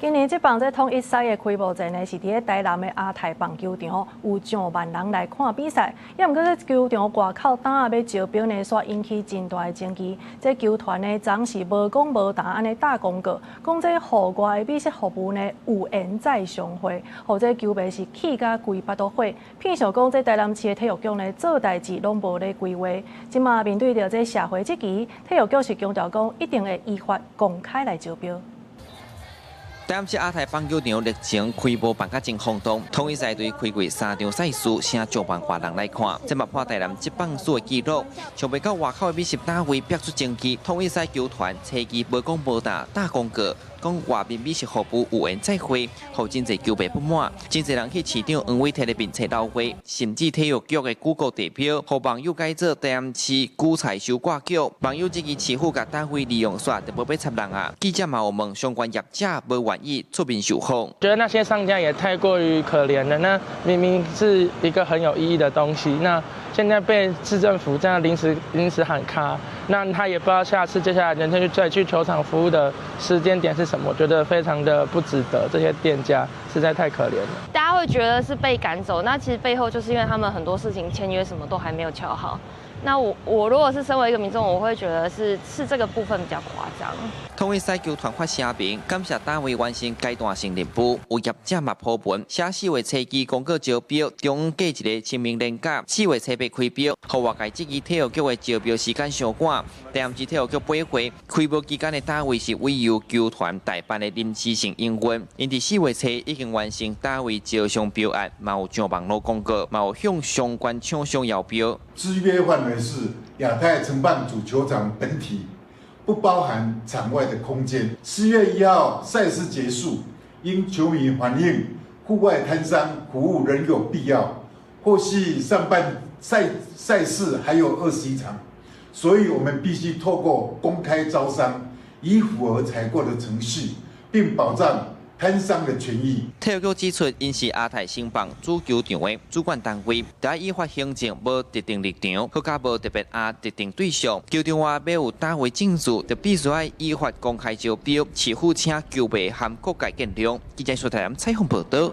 今年這棒這統一賽的開幕戰呢，是佇咧台南的亞太棒球場，有上萬人來看比賽。也毋過這球場外口當仔欲招標呢，煞引起真大的爭議。這球團呢，昨是無講無談按呢打公告，講這戶外的美食服務呢有緣再相會，予這球迷是氣甲規腹肚火。偏想講這台南市的體育局呢做代誌攏無咧規劃。這馬面對著這社會質疑，體育局是強調講一定會依法公開來招標。台南市亞太棒球場日前開幕辦甲真轟動，統一賽隊開過三場賽事，吸上萬外人來看，這嘛破台南職棒史的紀錄。想袂到外口的美食單位逼出爭議，統一賽球團初期無講無答打公告，講外面美食服務有緣再會，予真濟球迷不滿，真濟人去市長黃偉哲的面冊留話，甚至體育局的 Google 地標，予網友改做台南市韭菜收割局，網友質疑市府共單位利用煞，就無欲插人啊。記者嘛有問相關業者無願意出面受訪。覺得那些商家也太過於可憐了。那明明是一個很有意義的東西，那現在被市政府這樣臨時喊卡，那他也不知道下次接下來人家去再去球場服務的時間點是什麼，我覺得非常的不值得。這些店家實在太可憐了。大家會覺得是被趕走，那其實背後就是因為他們很多事情簽約什麼都還沒有敲好。那我如果是身為一個民眾，我會覺得是這個部分比較誇張。統一賽球團發聲明，感謝單位完成階段性任務，有業者嘛鋪文，寫4月初二公告招標，中過一个清明連假，4月初八開標，予外界質疑體育局的招標時間傷趕。台南市體育局回覆，開幕期間的單位是委由球團代辦的臨時性營運，𪜶佇4月初已經完成單位招商標案，嘛有上網路公告，嘛有向相關廠商邀標。之約範圍是亞太城棒主球場本體，不包含場外的空間。4月1號賽事結束，因球迷反映戶外攤商服務仍有必要，後續上半賽賽事還有21場，所以我們必須透過公開招商，以符合採購的程序，並保障攤商的權益。體育局指出，𪜶是亞太城棒主球場的主管單位，佇依法行政無特定立場，閣較無特別壓特定對象。球場外欲有單位進駐，就必須愛依法公開招標，市府請球迷和各界見諒。記者蘇台南採訪報道。